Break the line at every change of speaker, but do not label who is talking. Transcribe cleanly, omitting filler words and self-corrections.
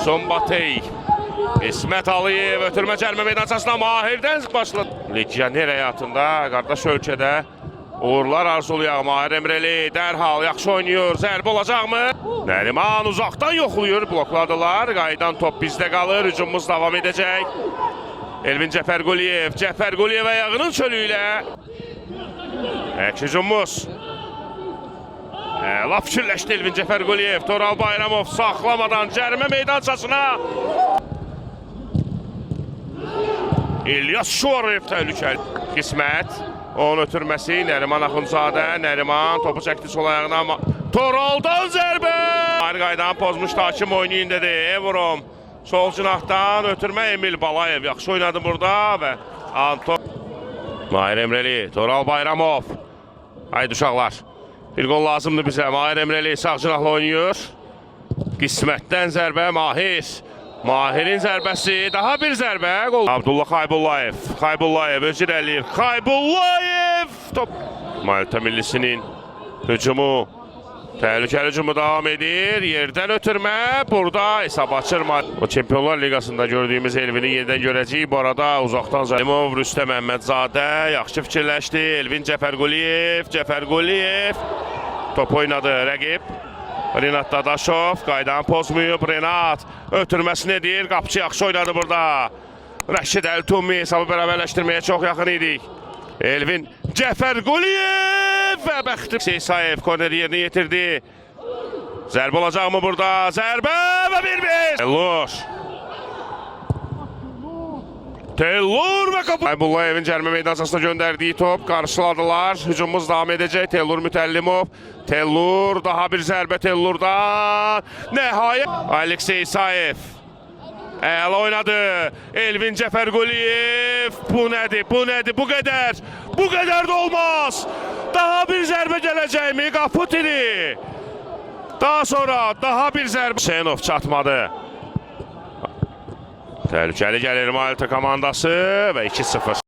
Szombathely. İsmət Aliyev ötürmə cərmə meydançasına Mahirdən başladı. Legioner həyatında qardaş ölkədə uğurlar arzulayaq. Mahir Emreli dərhal yaxşı oynayır. Zərbə olacaqmı? Nəriman uzaqdan yoxlayır. Blokladılar. Qayıdan top bizdə qalır. Hücumumuz davam edəcək. Elvin Cəfərquliyev. Cəfərquliyev ayağının çölü ilə. Əks hücumumuz. Əla fikirləşdi Elvin Cəfərquliyev. Toral Bayramov saxlamadan cərimə meydançasına. İlyas Şorev təhlükəli. Qismət. Onun ötürməsi Nəriman Axundzadə. Nəriman topu çəkdi sol ayağına amma Toraldan zərbə! Ayrı qaydan pozmuşdu hakim oynayın dedi. Evurum sol cinahdan ötürmə Emil Balayev yaxşı oynadı burada və Anton Mahir Emreli, Toral Bayramov. Haydi uşaqlar. Bir gol lazımdır bizə. Mahir Emreli sağ cinahla oynayır. Qismətdən zərbə Mahir. Mahirin zərbəsi, daha bir zərbə. Gol. Abdullah Xaybullayev. Xaybullayev özü irəliləyir. Xaybullayev! Top. Malta millisinin hücumu. Təhlükəli hücumu davam edir. Yerdən ötürmə. Burada hesab açırma. O Çempionlar Liqasında gördüyümüz Elvini yenidən görəcəyik. Bu arada uzaqdan Zalimov, Rüstəm Əhmədzadə yaxşı fikirləşdi. Elvin Cəfərquliyev, Cəfərquliyev top oynadı rəqib. Renat Dadaşov qaydanı pozmayıb. Renat ötürməsini edir. Qapıçı yaxşı oynadı burada. Rəşid Əltumi hesabı bərabərləşdirməyə çox yaxın idik. Elvin Cəfərquliyev və bəxti Seysayev korneri yerinə yetirdi. Zərbə olacaqmı burada? Zərbə və 1-1. Tellur. Tellur və qapı. Aybullayevin cərmə meydançasına göndərdiyi top qarşıladılar. Hücumumuz davam edəcək. Tellur Mütəllimov. Tellur daha bir zərbə Tellurdan. Nəhayət Aleksey İsayev. Əla oynadı. Elvin Cəfərquliyev. Bu nədir? Bu nədir? Bu qədər. Bu qədər də olmaz. Daha bir zərbə gələcəkmi? Qaputini. Daha sonra daha bir zərbə. Hüseynov çatmadı. Təhlükəli gəlir Malta komandası və 2-0.